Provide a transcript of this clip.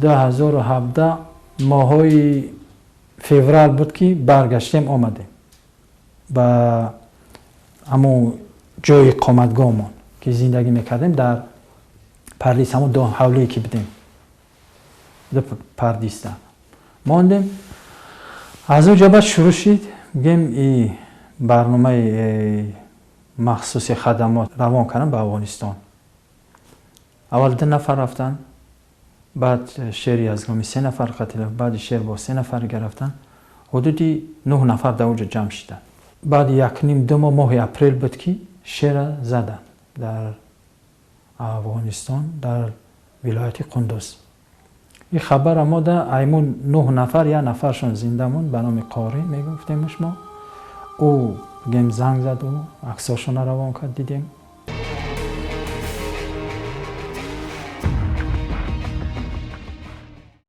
2017 моҳҳои феврал буд, ки баргаштем, омадем ба ҳамун ҷои иқоматгоҳмон, ки зиндагӣ мекардем дар Пардис, ҳамун ду ҳавлие ки будем, ду пардиста мондем. Аз он ҷо баъд шурӯъ шид, мегем, и барномаи махсуси хадамот равон кардам ба Афғонистон. Аввал ду нафар рафтанд, баъд Шери Азгоми се нафар қатил, баъди Шер бо се нафар дига рафтанд, ҳудуди нӯҳ нафар дар онҷо ҷамъ шиданд. Баъди якним 2 моҳ, моҳи апрел буд, ки Шера заданд дар Афғонистон, дар вилояти Қундуз. Ин хабара мо да аймун нӯҳ нафар як нафаршон зинда монд, ба номи Қорӣ мегуфтемш мо. Ӯ, бигем, занг зад, ӯ аксошона равон кард, дидем.